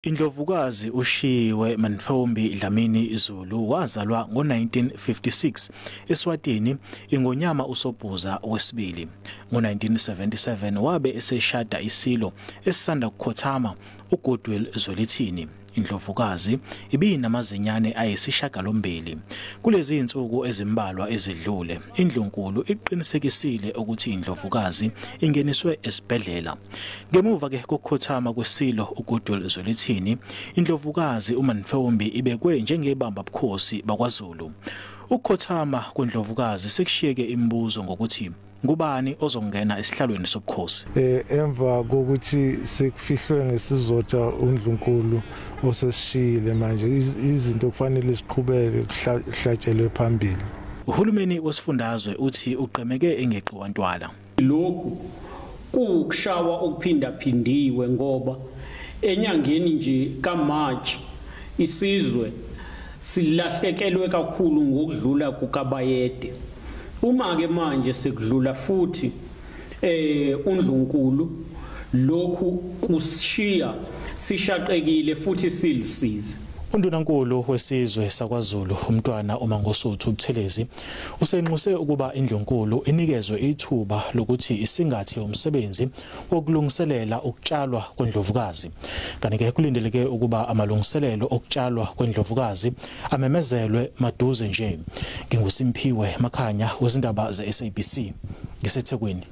Indlovukazi uShiyiwe Mantfombi Dlamini Zulu wazalwa ngo-1956 eSwatini, ingonyama uSobhuza wesibili. Ngo-1977 wabe eseshada isilo esisanda kukhothama uGoodwill Zwelithini. Indlovukazi ibinamazinyane ayisishiyagalombili. Kulezi insuku ezimbalwa ezidlule, indlunkulu iqinisekisile ukuthi indlovukazi ingeniswe esibhedlela. Ngemuva ke kokukhothama kwesilo uGoodwill Zwelithini, indlovukazi uMantfombi ibekwe njengebamba bukhosi bakwaZulu. Ukukhothama kwendlovukazi sekushiyeke imibuzo ngokuthi ngubani ozongena esihlalweni sobukhosi. Emva kokuthi sekufihlwe ngesizotha uNdlunkulu osesishiyile, manje izinto kufanele siqhubeke kuhlatshelwe phambili. Uhulumeni wesifundazwe uthi ugqemeke engeqiwa ntwala. Lokhu kuwukushawa okuphindaphindiwe, ngoba enyangeni nje kaMarch isizwe silahlekelwe kakhulu ngokudlula kukaBayede. Uma ke manje sekudlula futhi uNdlunkulu, lokhu kusishiya sishaqekile futhi silusizi. Undunankulu wesizwe sakwaZulu umntwana uMangosuthu Buthelezi usenxuse ukuba indlunkulu inikezwe ithuba lokuthi isingathe umsebenzi wokulungiselela ukutshalwa kwendlovukazi. Kanti ke kulindeleke ukuba amalungiselelo okutshalwa kwendlovukazi amemezelwe maduze nje. NginguSimphiwe Makhanya wezindaba ze-SABC ngiseThekwini.